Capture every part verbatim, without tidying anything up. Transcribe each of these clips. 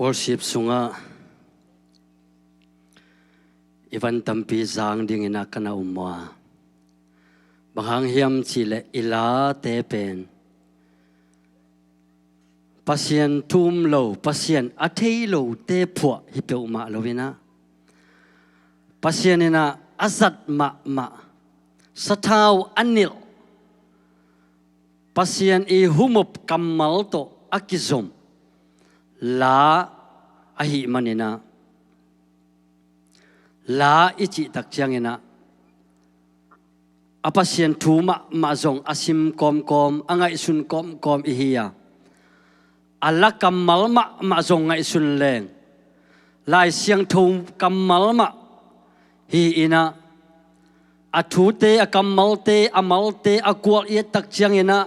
Worship sungah i van tampi zang dingin ah ka na um uh a, bang hang hiam cihleh i late pen Pasian thu um lo, Pasian a thei lote phuah hi peuhmah loin ah, Pasian in ah a zat mahmah, sathau a nilh, Pasian i humop kammal tawh a kizom la ahih manin ah, la i cih tak ciangin ah, a Pasian thu mahmah zong a sim kawmkawm, a ngaihsun kawmkawm i hi a, a la kammal mahmah zong ngaihsun leng, Lai Siangtho kammal mah hi in ah, a thute, a kammalte, a malte a kual i et tak ciangin ah,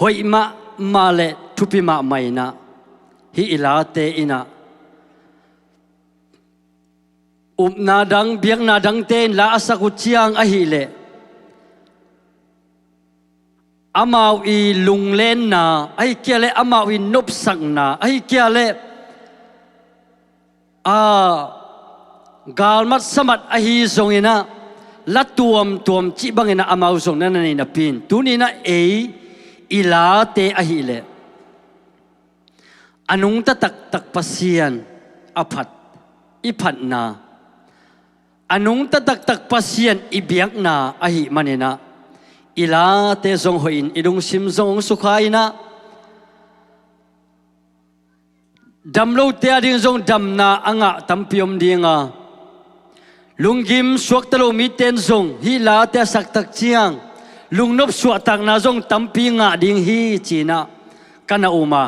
hoih mahmah le thupi mahmah in ah, hih i late in ah, upna dang, biakna dangte in la a sak uh ciang ahih leh, amau i lunglenna, ahih kei leh amau i nopsakna, ahih kei leh, a, galmat samat ahi zongin ah, la tuamtuam cih bangin ah amau zong na na nei napi in, tuni in ah ei i late ahih leh, a nungta taktak Pasian a phat, i phatna, a nungta taktak Pasian i biakna ahih manin ah, i late zong hoihin, i lungsim zong hong sukha in ah, dam lote a ding zong damna a ngah tampi om ding a, lunggim suakta lo mite in zong hih late a sak tak ciang, lungnop suahtakna zong tampi ngah ding hi ci-in ah ka na um a,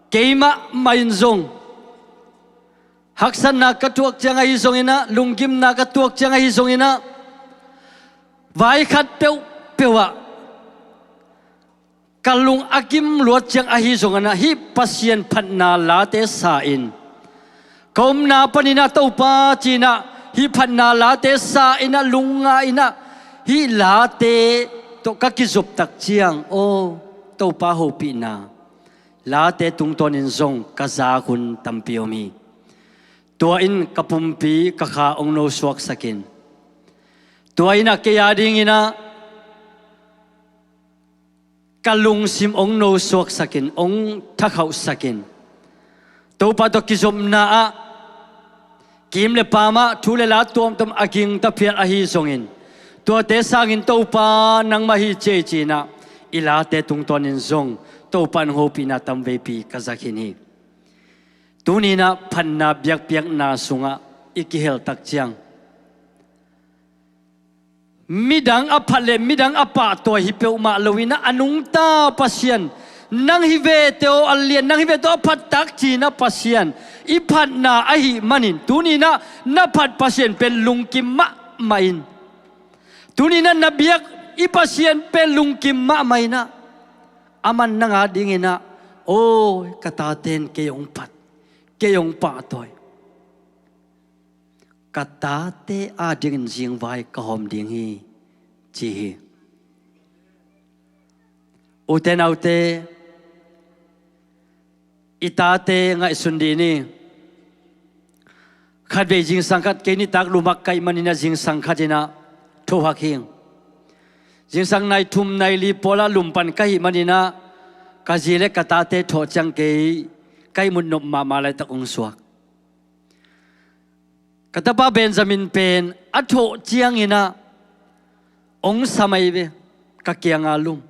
keimah mah in zong haksatna ka tuak ciang ahi zongin ah, lunggimna ka tuak ciang ahi zongin ah, vai khat peuhpeuh ah ka lung a gim luat ciang ahi zongin ah, hih Pasian phatna late sa-in, ka omna panin ah Topa ci-in ah, hih phatna late sa-in ah, lungngai in ah, hih late tawh ka kizop tak ciang, aw, Topa hopihna late tungtawnin zong ka zak hun tampi om hi. Tua in ka pumpi, ka kha hong nosuaksak in. Tua in ah kei a dingin ah ka lungsim hong nosuaksak in, hong thakhauhsak in. Topa tawh kizopna ah kim le paam ah thu le la tuamtuam a gingta phial ahi zongin, tuate sangin Topa nangmah hi ci-in ah, i late tungtawnin zong Topa in hong hopihna tamveipi ka za khin hi. Tuni in ah phatna biakpiakna sungah i kihel tak ciang, midang a phat le midang a pahtawi hi peuhmah loin ah, a nungta Pasian, nang hi vete aw a lian, nang hi vete aw a phattak ci-in ah Pasian i phatna ahih manin, tuni in ah na phat Pasian pen lungkim mahmah in. Tuni in ah na biak i Pasian pen lungkim mahmah in ah, aman nang a dingin ah, aw, ka tate in kei hong phat, kei hong pahtawi, ka tate a dingin zingvai ka hawm ding hi, ci hi. Ute naute, i tate ngaihsun dih ni. Khatvei zingsang khat, kei nitak lumhak ka hih manin ah zingsang khat in ah thohak hi ing. Zingsang nai thum nai li pawl ah lum pan ka hih manin ah, ka zi le ka tate thawh ciang kei ka ihmut nop mahmah laitak hong suak. Ka tapa Benjamin pen a thawh ciangin ah hong sam ahi ve, ka kianga lum.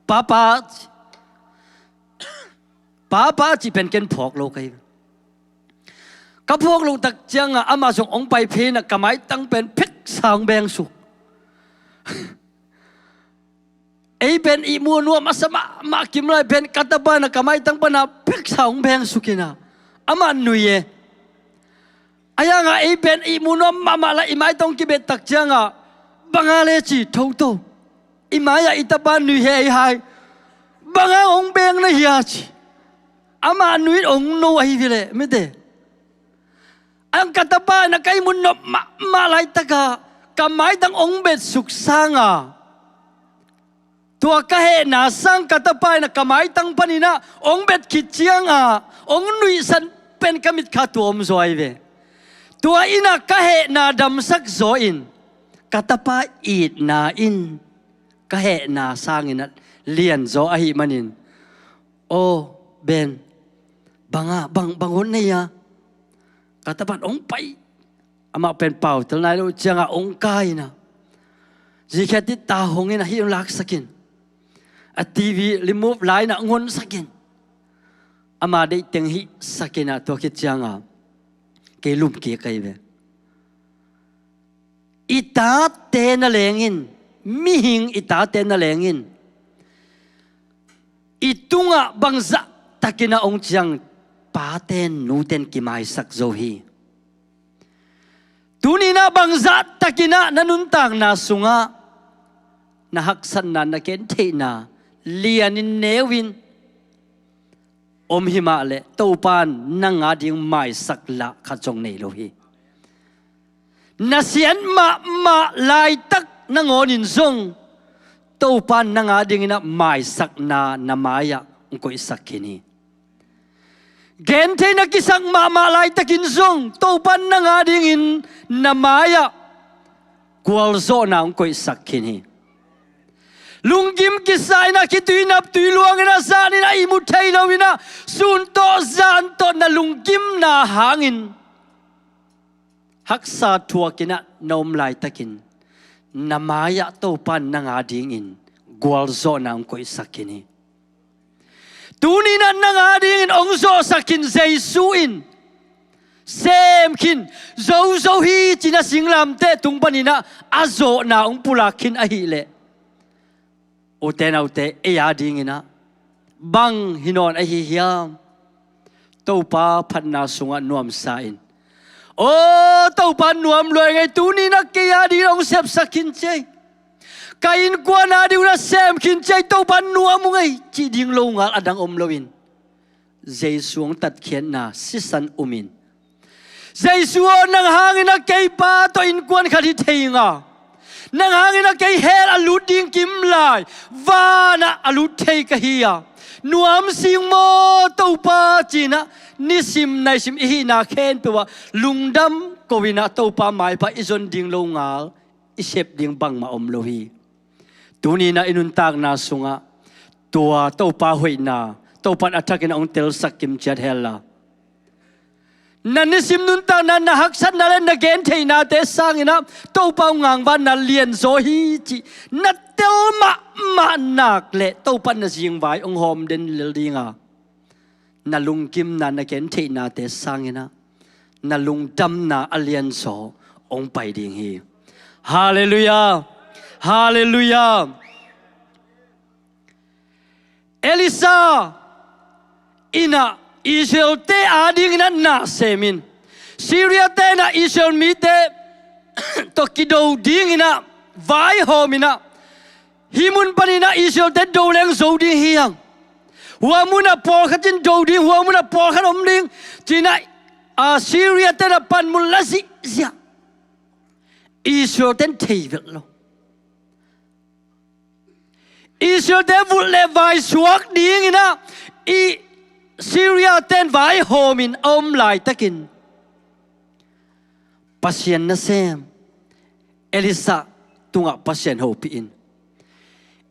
Papa, Papa cih pen ken phawk lo ka hi. Ka phawk loh tak ciangah amah zong hong pai phei in ah ka maitang pen pheksa hong bengsuk. Ei pen ihmu nuam a sa mahmah kim lai pen ka tapa in ah ka maitang panah pheksa hong bengsuk in ah, amah nui e. Ahi hangah ei pen ihmu nuam mahmah lai i maitang kibet tak ciangah, bang a le ci, thoto, i mai-ah i tapa nui hi ei hai, bang hang hong beng na hia ci. Amah nui in hong no ahi hi leh mite. Ahi hang ka tapa in ah ka ihmut nop mahmah laitakah ka maitang hong betsuk sangah, Tua ka hehna sang ka tapa in ah ka maitang panin ah hong bet khit ciangah hong nuihsan pen ka mitkha tua om zaw ahi ve. Tua in ah ka hehna damsak zaw in ka tapa itna in ka hehna sangin ah lian zaw ahih manin, "Aw Ben, bang a, bang, bang hon nei a?" Ka tapa in hong pai, amah pen pau tel nai lo ciangah hong kai in ah, zikhiat tit ta hong in ah hih hong laksak in, a TV remote la in ah hong honsak in, ama deih teng hihsak in ah, tua khit ciangah kei lum kik ahi ve. I tate na leng in, mihing i tate na leng in, i tungah bangzah takin ah hong ciang, paten nuten kimaisak zo hi. Tuni in ah bangzah takin ah na nuntakna sungah na haksatna, na gentheihna lianin neu in om hi mah leh Topa in nang ading maisak lah khat zong nei lo hi. Na siat mahmah laitak nangawnin zong Topa in nang adingin ah maisakna na mai-ah hong koihsak khin hi. Gentheihna kisak mahmah laitakin zong Topa in nang adingin na mai-ah gualzawhna hong koihsak khin hi. Lunggim kisa in ah khitui nap tui luang in ah zan in ah ihmu thei lo in ah sun tawh zan tawh na lunggimna hangin haksa thuakin ah na om laitakin na mai-ah Topa in nang adingin gualzawhna hong koihsak khin hi. Tuni in ah nang adingin hong zawhsak khin Jesu in, sem khin, zo zo hi ci-in ah singlamteh tung panin ah a zawhna hong pulak khin ahih leh, ute naute, ei adingin ah bang hi nawn ahi hiam? Topa phatna sungah nuamsa in, "Aw Topa, nuam lua ing ei, tuni in ah kei adingin hong sepsak khin ci ei, ka innkuan adingin ah sem khin ci ei, Topa nuam ung ei," cih ding lo ngal a dang om loin Jesu hong tatkhiatna sisan um in, "Jesu aw, nang hangin ah kei pa tawh innkuan khat hi thei ing a, nang hangin ah kei hell a lut ding kim lai, vanah a lut thei ka hi a, nuam sing maw Topa," ci-in ah nisim naisim i hihna khempeuh ah lungdam ko in ah Topa maipha i zon ding lo ngal i sep ding bangmah om lo hi. Tuni in ah i nuntakna sungah tua Topa hoihna Topa in a thakin ah hong telsak kim ciat hen la, na nisim nuntakna, na haksatna le na gentheihnate sangin ah Topa hong ngangvanna lianzaw hi cih na tel mahmah nak leh Topa in na zingvai hong hawm den lel ding a, na lunggimna, na gentheihnate sangin ah na lungdamna a lianzaw hong pai ding hi. Halleluiah. Halleluiah. Elisha in ah Israel-te adingin ah na sem in, Syria-te in ah Israel mite tawh kido dingin ah vaihawm in ah, hih mun panin ah Israel-te do leng zo ding hi hang, hua mun ah pawlkhat in do ding, hua mun ah pawlkhat om ding, ci-in ah, a, Syria-te in ah panmun la zihziah. Israel-te in thei vet lo. Israel-te vulh le vai suak dingin ah i Syria-te in vaihawm in a om laitakin, Pasian nasem Elisha tungah Pasian hopih in,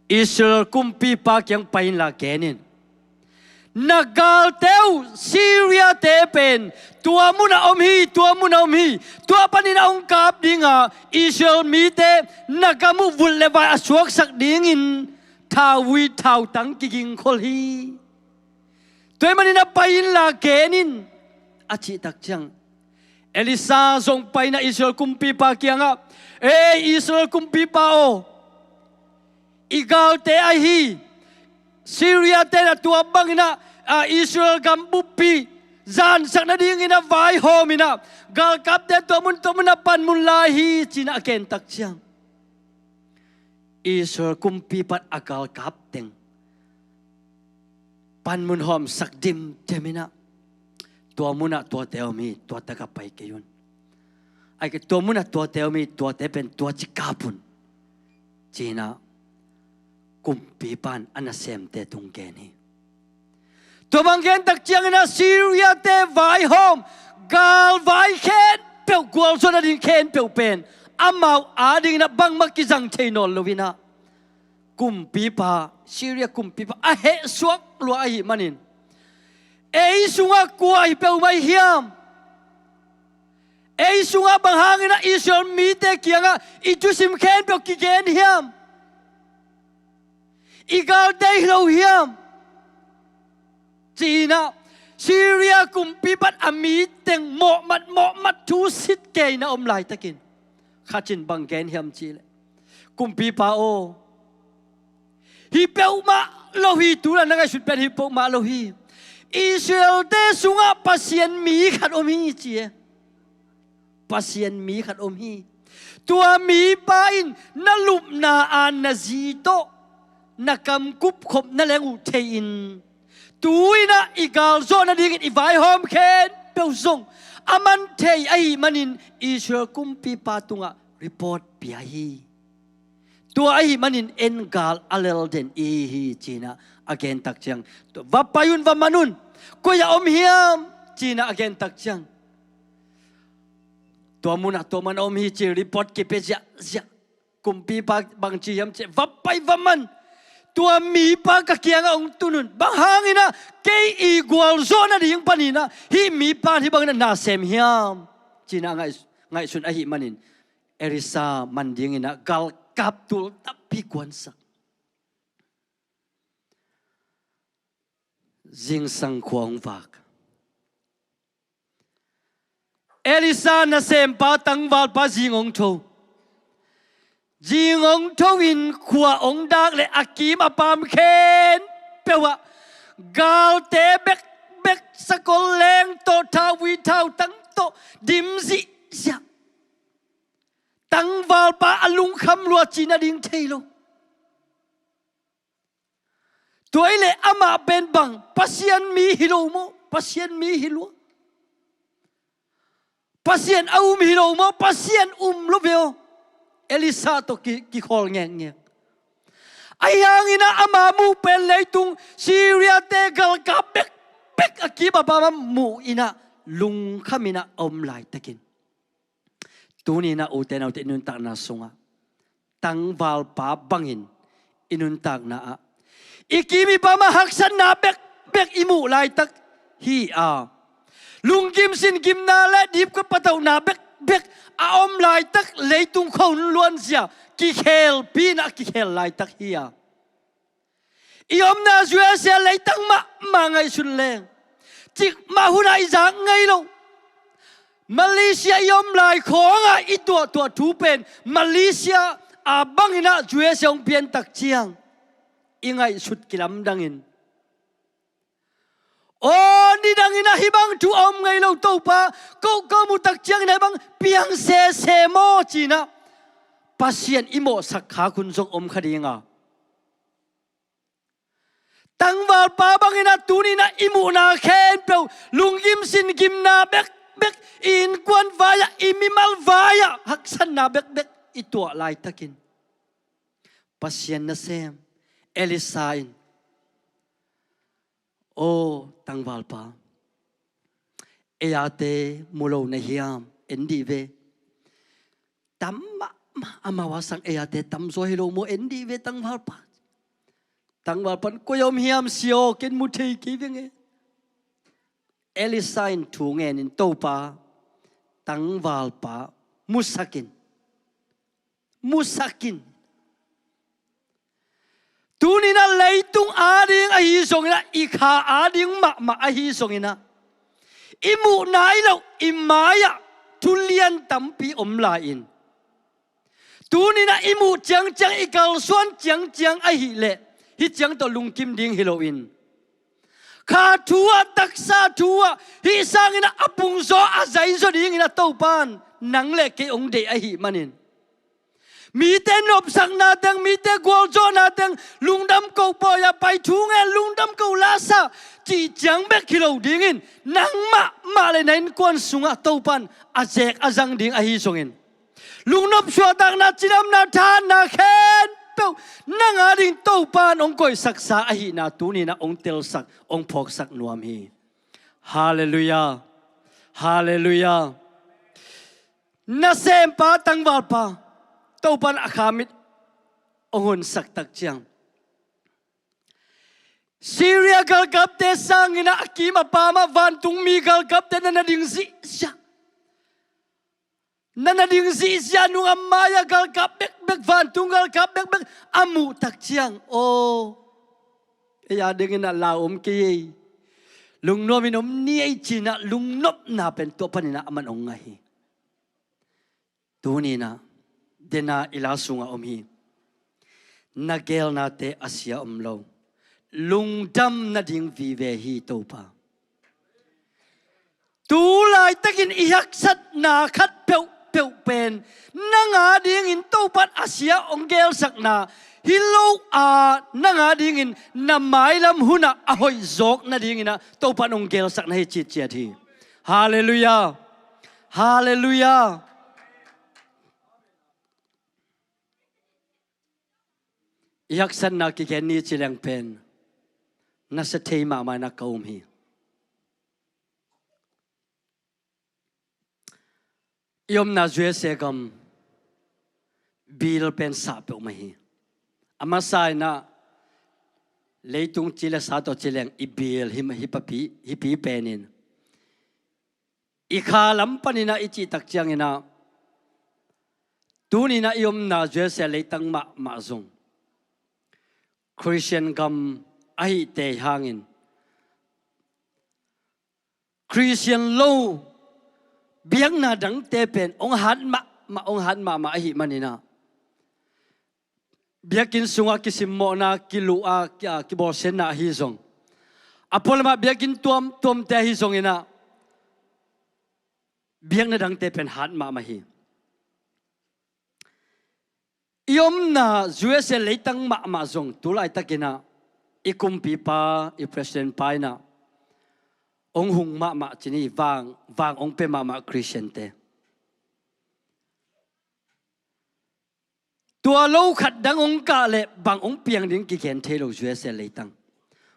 Israel kumpipa kiang pai inla gen in, "Na galte uh Syria-te pen tua munah om hi, tua munah om hi. Tua panin a hong kap ding a, Israel mite na gam uh vulh le vai a suaksak dingin thauvui thautang kigingkhol hi. Tua ahih manin a pai inla gen in," a cih tak ciang, Elisha zong pai in ah Israel kumpipa kiangah, "Ei Israel kumpipa aw, i galte ahi Syria-te in ah tua bangin ah, a, Israel gam buppi zansak nadingin ah vaihawm in ah, galkapte tua mun tua mun ah panmun lai hi," ci-in ah a gen tak ciang, Israel kumpipa in a galkap teng panmun hawmsak dimdem in ah, "Tua munah tuate om hi, tua takah pai kei un. Ai, tua munah tuate om hi, tuate pen tua ci kap un," ci-in ah Kumpipa in a nasemte tung gen hi. Tua bang gen tak ciangin ah Syria-te vaihawm, galvai khempeuh, gualzawh nading khempeuh pen amau adingin ah bangmah kizang thei nawn loin ah, kumpipa, Syria kumpipa a hehsuak lua ahih manin, ei sungah kua hi peuhmah hiam? Ei sungah bang hangin ah Israel mite kiangah i thusim khempeuh kigen hiam? I galte hi lo hiam? Ci-in ah Syria kumpipa in a mi teng mawhmat mawhmat, thusit kei in a om laitakin, khat in bang gen hiam cih leh, kumpipa aw, hi peuhmah lo hi, tu-in ah na ngaihsut pen hi peuhmah lo hi. Israel-te sungah Pasian mi khat om hi, ci e. Pasian mi khat om hi. Tua mipa in na lupna-a na zi tawh na kam kupkhop na leng uh thei-in, tu-in ah i galzawh nadingin i vaihawm khempeuh zong a man thei ahih manin Israel kumpipa tungah report pia hi. Tua ahih manin en gal a lel den i hi, ci-in ah a gen tak ciang, tua, va pai un, va man un, koi-ah om hiam, ci-in ah a gen tak ciang, tua munah tua man a om hi, ci report kipia ziahziah. Kumpipa bang ci hiam cih leh, va pai, va man, tua mipa ka kiangah hong tun un. Bang hangin ah kei i gualzawh nading panin ah hih mipa in hih bangin ah na sem hiam, ci-in ah ngaih, ngaihsun ahih manin Elisha man dingin ah galkap tul tampi kuansak. Zingsang khua hong vak. Elisha nasempa tangvalpa zing hong tho. Zing hong tho-in khua hong dak leh a kim a paam khempeuh ah galte bekbek, sakol leng tawh, thauvui thautang tawh dim zihziah. Tangvalpa a lungkham lua, cih nading thei lo. Tua hi leh amah pen bang, Pasian mi hi lo maw? Pasian mi hi lua. Pasian a um hi lo maw? Pasian um lo ve aw. Elisha tawh ki, kikhawl ngekngek. Ahi hangin ah ama muh pen leitung Syria-te galkap bekbek a kim a paam ah muh in ah lungkham in ah a om laitakin, tuni-in ah ute naute, i nuntakna sungah tangvalpa bangin i nuntakna ah i kim i paam ah haksatna bekbek i muh laitak hi a, lunggim singimna leh dipkua patauhna bekbek a om laitak, leitung khua hun luanzia kikhelpi-in ah kikhel laitak hi a, i omna U S A leitang mahmah ngaihsun leng, cikmah hunah i zak ngei lo. Malaysia i om lai khawngah i tuahtuah thu pen Malaysia a bangin ah U S A hong pian tak ciang i ngaihsut kilamdangin, aw, nidangin ah hih bang thu a om ngei lo, Topa, ko, ko muh tak ciangin ah hih bang piang sese maw, ci-in ah Pasian i mawhsak khak hun zong om kha ding a, tangvalpa bangin ah tuni-in ah i muhna khempeuh, lunggim singimna bekbek, i innkuan vai-ah, i mimal vai-ah haksatna bekbek i tuah laitakin, Pasian nasem Elisha in, aw, tangvalpa, ei ate mu lo na hiam? En dih ve. Tam mahmah, amau a sang ei ate tamzaw hi lo maw? En dih ve, tangvalpa. Tangvalpa in, koi-ah om hiam, sia aw, ken mu thei kei veng e. Elisha in thu ngenin, Topa, tangvalpa musak in, musak in. Tuni-in ah leitung ading ahi zongin ah, i kha ading mahmah ahi zongin ah, i muh nai loh i mai-ah thu lian tampi om lai-in, tuni-in ah i muh ciangciang, i kalsuan ciangciang ahih leh, hih ciang tawh lungkim ding hi loin, kha thu-ah, taksa thu-ah, hih sangin ah a pungzaw a zaizaw dingin ah Topa in nang leh kei hong deih ahih manin, mite nopsakna teng, mite gualzawhna teng, lungdam ko pawi-ah pai, thu ngen, lungdam ko lasa, cih ciang bek hi lo dingin, nangmah mah leh na innkuan sungah Topa in a zek a zang ding ahi zongin, lungnop suahtakna, cidamna, thahatna khempeuh peuhpeuh nang ading Topa in hong koihsaksa ahihna tuni-in ah hong telsak, hong phawksak nuam hi. Halleluiah. Halleluiah. Nasempa, tangvalpa, Topa in a kha mit hong honsak tak ciang, Syria galkapte sangin ah a kim a pam ah vantungmi galkapte na na ding zihziah, na na ding zihziah nung a mai-ah galkap bekbek, vantung galkap bekbek a muh tak ciang, aw, ei adingin ah lau om kei ei, lungnuamin om ni ei ci-in ah lungnopna pen tua panin ah aman hong ngah hi. Tuni-in ah, dena i la sungah om hi. Na geelnate a sia om lo. Lungdam nading vive hi Topa. Tu laitakin i haksatna khat peuhpeuh pen nang adingin Topa in a sia hong geelsakna hi lo a, nang adingin na mailam hunah a hoih zawk nadingin ah Topa in hong geelsakna hi citciat hi. Halleluiah. Halleluiah. I haksatna kigen ni ci leng pen nasa thei mahmah in ah ka um hi. I omna U S A gam bill pen sah peuhmah hi. A masa in ah leitung ci le sa tawh ci leng i bill hi, hi papi, hi pi penin i kha lam panin ah i cih tak ciangin ah, tuni-in ah i omna U S A leitang mahmah zong Christian gam ahih tei hangin Christian lo biakna dangte pen hong hat mahmah, hong hat mahmah ahih manin ah, biakinn sungah kisimmawhna, kiluh a, ki-, a, kibawlsiatna ahi zong, a pualamah biakinn tuamtuamte ahi zongin ah, biakna dangte pen hat mahmah hi. I omna U S A leitang mahmah zong tu laitakin ah i kumpipa, i president pa in ah hong hung mahmah ci ni, vang, vang hong pia mahmah Christian-te. Tua lo khat dang hong kah leh bang hong piang ding kigen thei lo U S A leitang.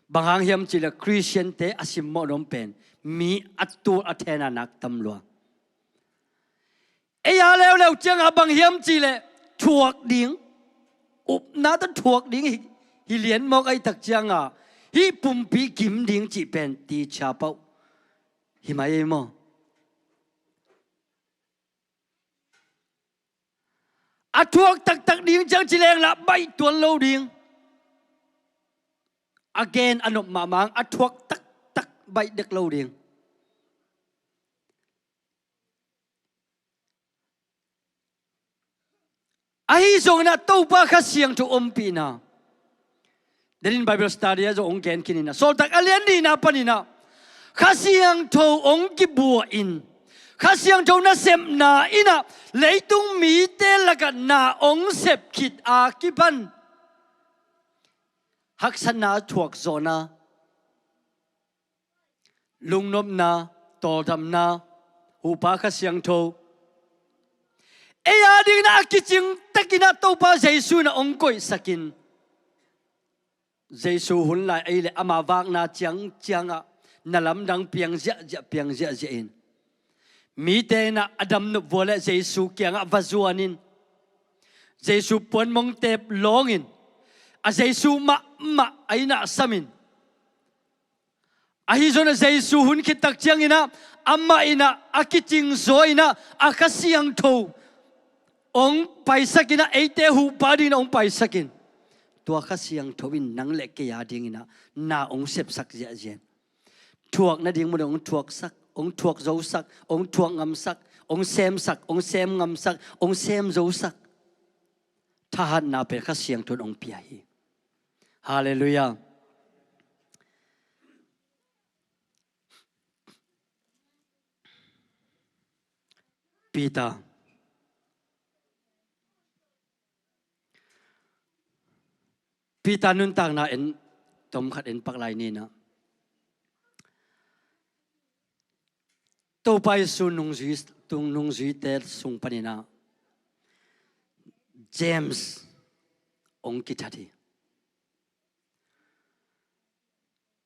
Bang hang hiam cih leh Christian-te a simmawh nuam pen mi a tul a thena nak tam lua. Ei a leuleu ciangah bang hiam cih leh thuak ding, upna tawh thuak ding hi, hi lian mawk ahih tak ciangah hih pumpi kim ding cih pen ti cia pauh hi mai ei maw? A thuak taktak ding ciang ci leng lah baih tuan lo ding. A gen a nop mahmah, a thuak taktak baih dek lo ding. Ahi zongin ah Topa Kha Siangtho ompihna, denin Bible study ah zong hong gen khin in ah, Sawltak a lian nihna panin ah Kha Siangtho hong kibua in, Kha Siangtho nasepna in ah leitung mite lakah na hong sep khit a kipan haksatna a thuak zawhna, lungnopna, tawldamna, huhpa Kha Siangtho, ei a dingin ah a kicing takin ah Topa Jesu in ah hong koihsak in, Jesu hun lai ahih leh ama vakna ciangciangah na lamdang piang ziahziah, piang ziahziah in, mite in ah a damnop vua leh Jesu kiangah va zuan in, Jesu puanmong tep lawng in, a Jesu mahmah a inn ah sam in, ahi zongin ah Jesu hun khit tak ciangin ah amah in ah a kicing zaw in ah a Kha Siangtho hong paisak in ah eite huhpa dingin ah hong paisak in, tua Kha Siangtho in nang le kei a dingin ah na hong sepsak ziahziah in, thuak nading mun ah hong thuaksak, hong thuak zosak, hong thuak ngamsak, hong semsak, hong sem ngamsak, hong sem zosak. Thahatna pen Kha Siangtho in hong pia hi. Halleluiah. Peter. Peter nuntakna en, tom khat en pak lai ni in ah, Topa Jesu nungzui, tung nungzuite sung panin ah James, hong kithat hi.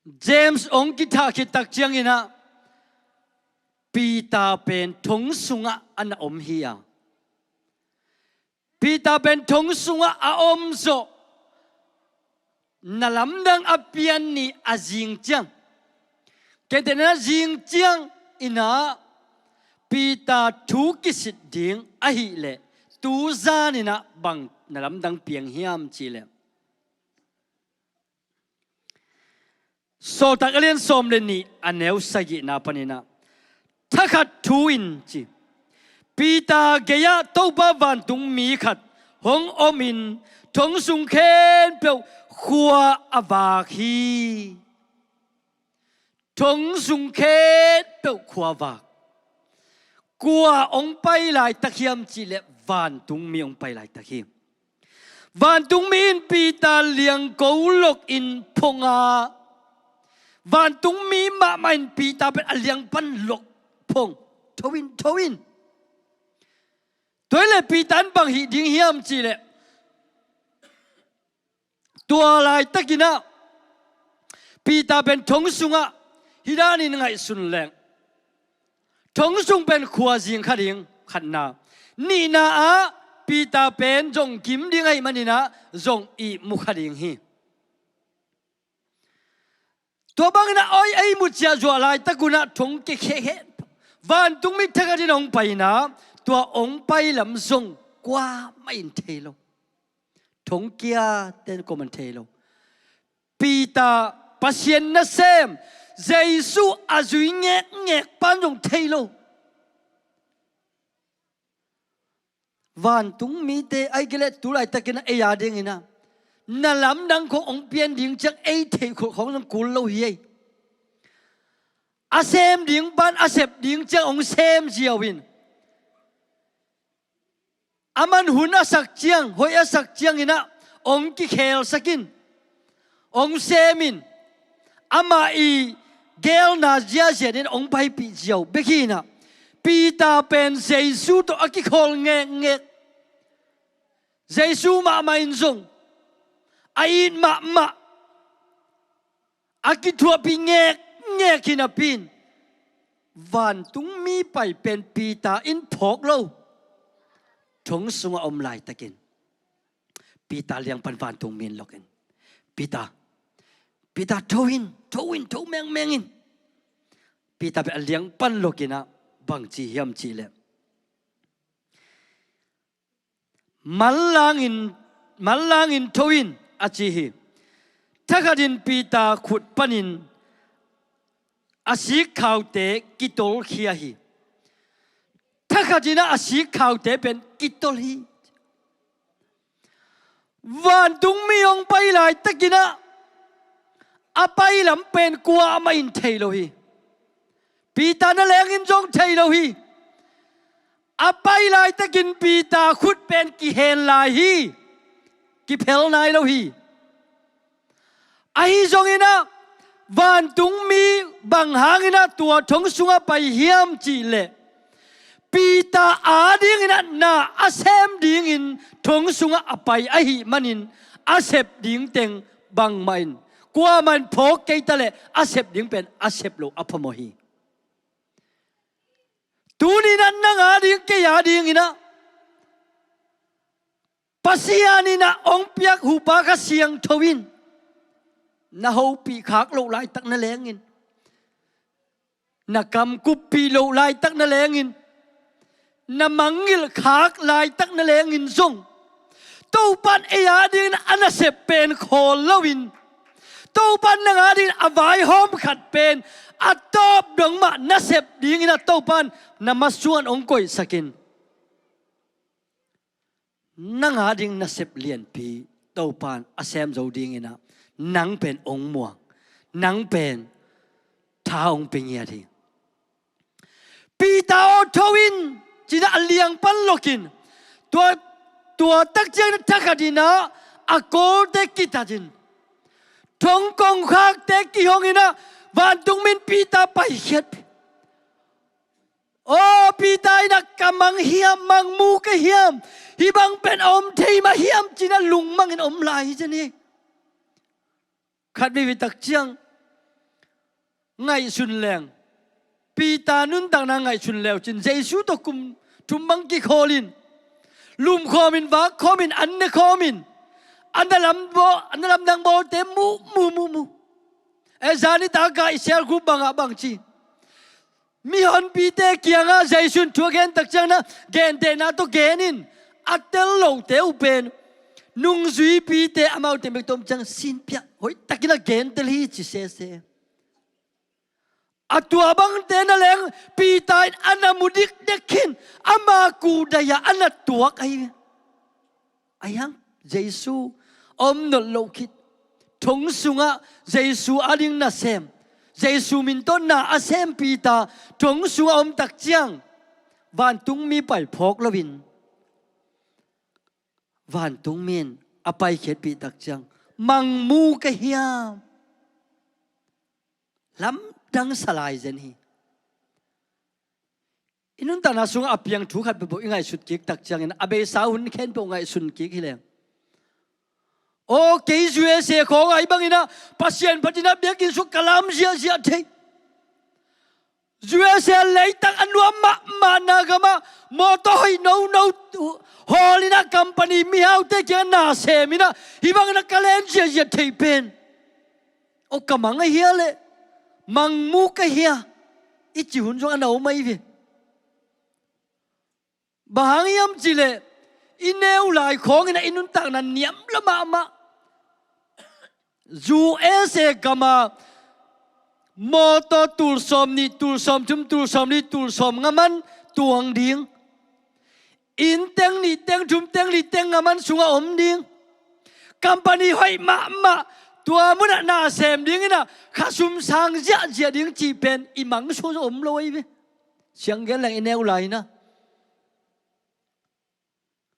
James hong kithah khit tak ciangin ah Peter pen thong sungah a na om hi a, Peter pen thong sungah a om zawh, na lamdang a pian ni a zing ciang, kente na zing ciang in ah Peter thu kisit ding ahih leh tu zan in ah bang na lamdang piang hiam cih leh, Sawltak a lian sawm le nih a neu sagihna panin ah, thakhat thu in ci, Peter gei-ah Topa vantungmi khat hong omin thong sung khempeuh khua a vak hi. Thong sung khempeuh khua vak. Kua hong pai laitak hiam cih leh vantungmi hong pai laitak hi. Vantungmi in Peter liangko lokin phong a, vantungmi mahmah in Peter pen a liang pan lok phong, tho in, tho in. Tua hi leh Peter in bang hih ding hiam cih leh, tua laitakin ah Peter pen thong sungah hih danin ngaihsun leng, thong sung pen khua zing kha ding, khatna. Nihna ah Peter pen zong gim ding ahih manin ah zong ihmu kha ding hi. Tua bangin ah ei, ei mu ciah zuah laitak un ah thong kikheh kheh. Vantungmi thakhat in hong pai in ah tua hong pai lam zong kuamah in thei lo. Thong kia ten kuamah in thei lo. Peter, Pasian nasem Jesu a zui ngekngek pan zong thei lo. Vantungmite, ahih kei leh tu laitakin ah ei a dingin ah na lamdang khong hong pian ding ciang ei theih khol khong zong kul lo hi ei. A sem ding pan a sep ding ciang hong sem ziau in. Aman hun a sak ciang, hoih a sak ciangin ah hong kikhelsak in, hong sem in, amah i gelna ziaziat in hong paipih ziau bek hi in ah, Peter pen Jesu tawh a kikhawl ngekngek. Jesu mahmah in zong a it mahmah, a kithuahpih ngekngek hi napi in, vantungmi pai pen Peter in phawk lo. Thong sungah om laitakin Peter liang pan vantungmi in lokin, Peter, Peter, tho in, tho in, tho mengmeng in. Peter pen a liang pan lokin ah bang ci hiam cih leh, manlangin, manlangin tho in a ci hi. Thakhatin Peter khut panin a sikkhaute kitolkhia hi. Thakhatin ah a sikkhaute pen kitol hi. Vantungmi hong pai laitakin ah a pai lam pen kuamah in thei lo hi. Peter na lengin zong thei lo hi. A pai laitakin Peter khut pen kihen lai hi. Kiphel nai lo hi. Ahi zongin ah vantungmi bang hangin ah tua thong sungah pai hiam cih leh, Peter adingin ah na a sem dingin thong sungah a pai ahih manin a sep ding teng bangmah in, kuamah in phawk kei ta leh a sep ding pen a sep loh a phamawh hi. Tuni in ah nang ading kei adingin ah Pasian in ah hong piak huhpa Kha Siangtho in na hopih khak loh laitak na lengin, na kam kuppih loh laitak na lengin, na mangngilh khak laitak na lengin zong, Topa in ei adingin a nasep pen khawl loin, Topa in nang adingin a vaihawm khat pen a tawp dong mah nasep dingin ah Topa in na masuan hong koihsak in, nang ading nasep lianpi Topa in a sem zo dingin ah nang pen hong muang, nang pen tha hong pia ngiat hi. Peter aw, tho in, ci-in ah a liang pan lokin, tua, tua tak ciangin ah thakhatin ah a kawlte kitat in, thong kongkhakte kihongin ah vantungmi in Peter paikhiat. Aw Peter in ah, ka mang hiam, mang mu ka hiam, hih bang pen a om thei mah hiam ci-in ah lungmangin om lai hi zen hi. Khat veivei tak ciang ngaihsun leng, Peter nuntakna ngaihsun leu cin Jesu tawh kum thum bang kikhawlin, lumkhawmin, vakkhawmin, an nekhawmin, a na lam bawl, a na lamdang bawlte mu mu mu mu. E, zan nitak a i cell group bangah bang ci, mihonpite kiangah Jesu in thu a gen tak ciang na, gentehna tawh genin, a tel lote uh pen nungzuipite, amaute bek tawh om ciang sinpiah hoihtakin a gentel hi ci sese. A tua bangte na leng Peter in a na mu dikdek khin, ama kudai-ah a na tuak ahi ve. Ahi hang Jesu a om nawn loh khit, thong sungah Jesu ading nasem, Jesu min tawh na a sem Peter thong sungah om tak ciang, vantungmi pai phawk loin, vantungmi in a paikhiatpih tak ciang, mang mu ka hiam? Lamdang sa lai zen hi. I nuntakna sungah a piang thu khat peuhpeuh i ngaihsut kik tak ciangin, a beisa hun khempeuh ngaihsun kik hi leng. Aw, kei U S A khawng ah hih bangin ah Pasian phatin ah biakinn sung ka lam ziahziah thei. U S A leitang a nuam mahmahna gamah mawtaw hoih nono hawlin ah company mihaute kiangah na semin ah hih bangin ah ka len ziahziah thei pen. Aw, ka mang a hia leh, mang mu ka hia, i ci hun zong a na om ahi ve. Bang hang hiam cih leh, i neu lai khawngin ah i nuntakna niamlah mahmah. U S A gam ah mawtaw tul sawmnih, tul sawmthum, tul sawmli, tul sawmnga man tuang ding. Inn teng nih, teng thum, teng li, teng nga man sungah om ding. Company hoih mahmah, tua munah na sem dingin ah khasum sang ziahziah ding cih pen i mang sung om lo ahi ve. Siang gen leng i neu lai-in ah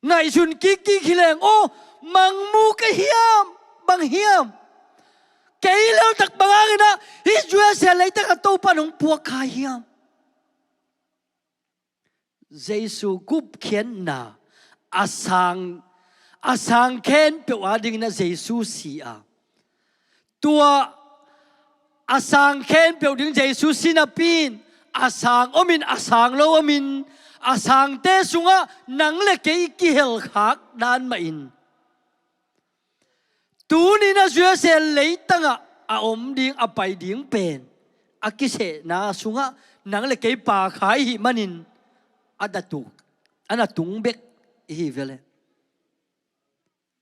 ngaihsun kikkik hi leng, aw, mang mu ka hiam, bang hiam? Kei leltak bang hangin ah hih U S A leitang ah Topa in hong puak kha hiam? Jesu gupkhiatna a sang, a sang khempeuh adingin ah Jesu si a, tua a sang khempeuh ding Jesu si napi in, a sang omin, a sang lo omin, a sangte sungah nang le kei kihel khak dan mahin, tuni-in ah U S A leitangah a om ding, a pai ding pen a kisehna sungah nang le kei pha kha i hih manin a na tung, a na tung bek i hi ve leh.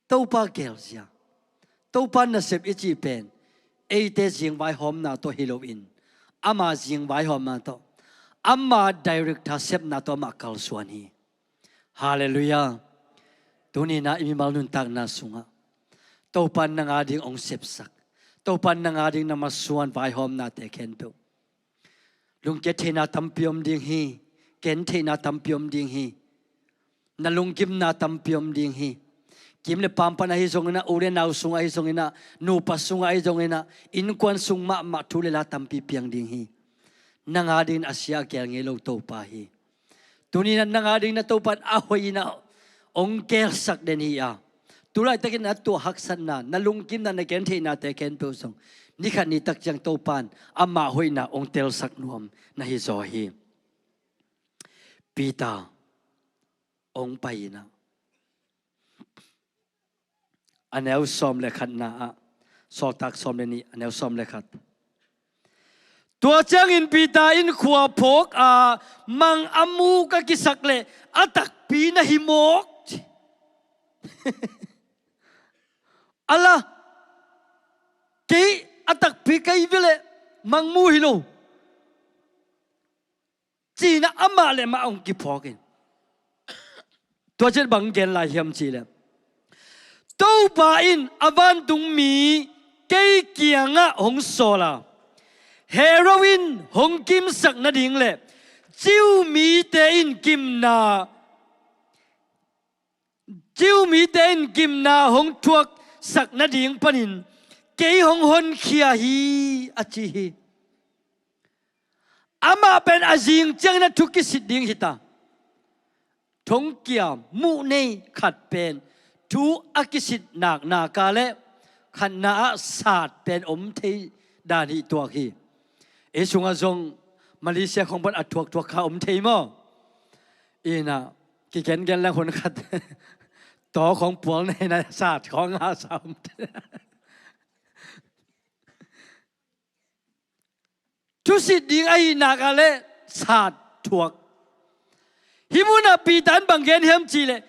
Topa gelzia, Topa nasep i cih pen eite zingvaihawmna tawh hi loin, ama zingvaihawmna tawh, ama director sepna tawh amah kalsuan hi. Halleluiah. Tuni-in ah i mimal nuntakna sungah Topa in nang ading hong sepsak, Topa in nang ading na masuan vaihawmnate khempeuh, lungkia theihna tampi om ding hi. Ken theihna tampi om ding hi. Na lungkimna tampi om ding hi. Kim le paam pan ahi zongin ah, u le nau sungah ahi zongin ah, nupa sungah ahi zongin ah, innkuan sung mahmah thu le la tampi piang ding hi. Nang adingin a sia a gel ngei lo Topa hi. Tuni-in ah nang adingin ah Topa in a hoih in ah hong gelsak den hi a, tu laitakin na tuah haksatna, na lungkimna, na gentheihnate khempeuh zong ni khat ni tak ciang Topa in ama hoihna hong telsak nuam na hi zaw hi. Peter hong pai-in ah, a neu sawm le khatna ah, Sawltak sawm le nih, a neu sawm le khat. Tua ciangin Peter in khua phawk a, mang a mu ka kisak leh a takpi na hi mawk, ci. A la, kei a takpi ka hi ve leh mang mu hi lo, ci-in ah amah le amah hong kiphawk in. Tua ciang bang gen lai hiam cih leh, Topa in a vantungmi kei kiangah hong sawl a, Herod in hong kimsak nading le Jew mite in kimna, Jew mite in kimna hong thuaksak nading panin kei hong honkhia hi, a ci hi. Amah pen a zing ciangin a thu kisit ding hi ta. Thongkia muh nei khat pen thu a kisit nak nak a le khatna ah sat pen om thei dan hi tuak hi. Ei sungah zong Malaysia khong pan a thuak thuak kha om thei maw? Ina kigengen lang hun khat taw khong pual nei na sat khong a sa om thei. Thusit ding ahi nak a le sat thuak. Hih munah Peter in bang gen hiam cih leh,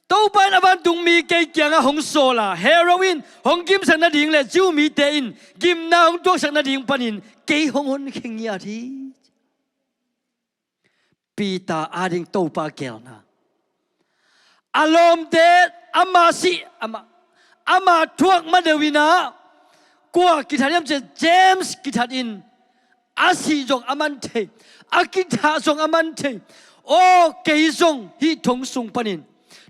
Topa in a vantungmi kei kiangah hong sawl a, Herod in hong gimsak nading le Jew mite in gimna hong tuaksak nading panin kei hong honkhia ngiat hi. Peter ading Topa geelna. A lawmte ama sih, ama, ama thuak ma deuh in ah, kua kithat hiam cih leh James kithat in, a sih zong a man thei, a kithah zong a man thei. Aw, kei zong hih thong sung panin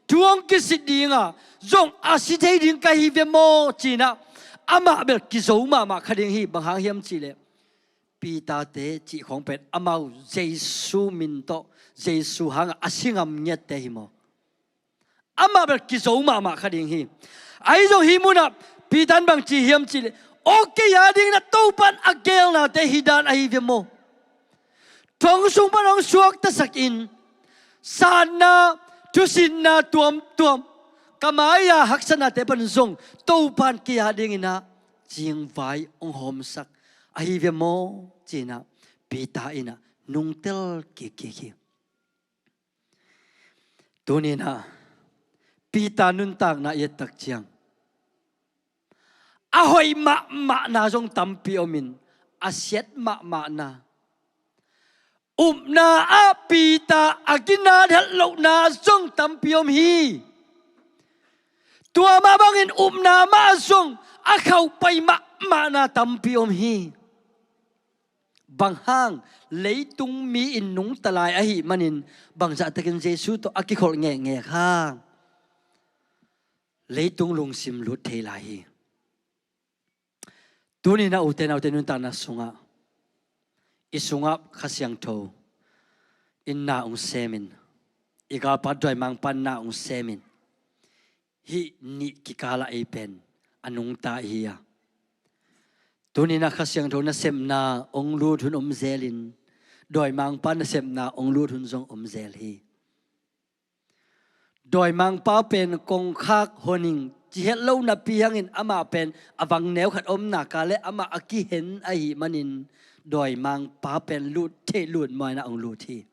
thu hong kisit ding a, zong a si thei ding ka hi ve maw ci-in ah, amah bel kizo mahmah kha ding hi. Bang hang hiam cih leh Peter-te cih khawng pen amau Jesu min tawh, Jesu hangah a si ngam ngiatte hi maw? Amah bel kizo mahmah kha ding hi. Ahi zong hih munah Peter in bang ci hiam cih leh, aw, kei adingin ah Topa in a geelnate hih dan ahi ve maw? Thong sung pan hong suaktasak in, satna, thusitna tuamtuam, ka mai-a haksatnate pan zong Topa in kei adingin ah zingvai hong hawmsak ahi ve maw ci-in ah Peter in ah nungtel kikkik hi. Tuni-in ah Peter nuntakna i et tak ciang, a hoih mahmahna zong tampi om in, a siat mahmahna, upna ah Peter a ginat het lohna zong tampi om hi. Tua mah bangin upna mah zong a khauhpai mahmahna tampi om hi. Bang hang, leitung mi in nungta lai ahih manin bangzahtakin Jesu tawh a kikholh ngekngek hang, leitung lungsim lut thei lai hi. Tuni-in ah ute naute nuntakna sungah, i sungah Kha Siangtho in na hong semin, i galpa dawimangpa in na hong semin, hih nih kikalah ei pen a nungta ihi a, tuni-in ah Kha Siangtho nasepna hong lut hun om zelin, dawimangpa nasepna hong lut hun zong om zel hi. Dawimangpa pen kongkhak honing ci het lo napi hangin amah pen a vangneu khat om nak a le amah a kihen ahih manin dawimangpa pen lut theih lut maw in ah hong lut hi.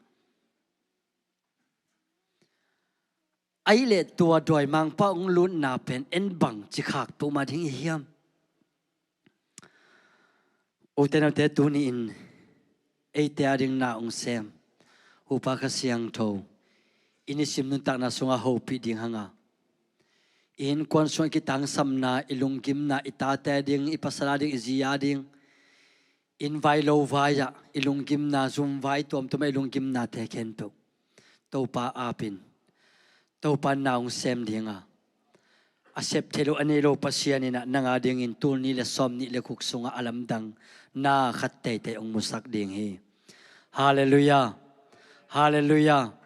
Ahih leh tua dawimangpa hong lutna pen en bangci khak peuhmah ding i hiam? Ute naute, tuni-in eite ading na hong sem Topa Kha Siangtho i nisim nuntakna sungah hopih ding hang a, i innkuan sungah i kitangsamna, i lunggimna, i tate ading, i pasal ading, i zi ading, inn vai lo vai-ah i lunggimna, zum vai tuamtuam-ah i lunggimnate khempeuh Topa apin, Topa in na hong sem ding a, a sep theih loh a neih loh Pasian in ah nang adingin tul nih le sawm nih le guk sungah a lamdang na khat teitei hong musak ding hi. Halleluiah. Halleluiah.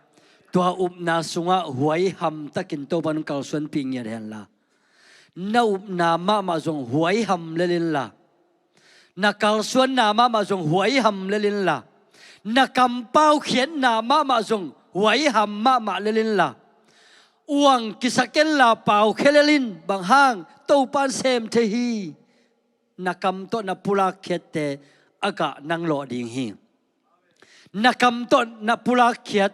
Tua upna sungah huaiham takin Topa in hong kalsuanpih ngiat hen la, na upna mahmah zong huaiham lel inla, na kalsuanna mahmah zong huaiham lel inla, na kampau khiatna mahmah zong huaiham mahmah lel inla, uang kisa kenla, paukhia lel in. Bang hang? Topa in sem thei hi. Na kam tawh na pulak khiatte a gah nang lawh ding hi. Na kam tawh na pulak khiat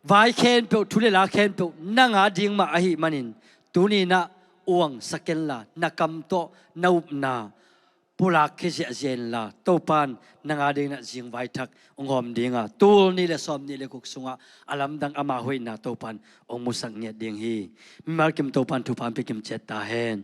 vai khempeuh, thu le la khempeuh nang ading mah ahih manin, tuni-in ah uang sa kenla, na kam tawh na upna pulak khia ziahziah inla, Topa in nang adingin ah zingvai thak hong hawm ding a, tul nih le sawm nih le guk sungah a lamdang ama hoihna Topa in hong musak ngiat ding hi. Mimal kim Topa in thupha hong pia kim ciat ta hen.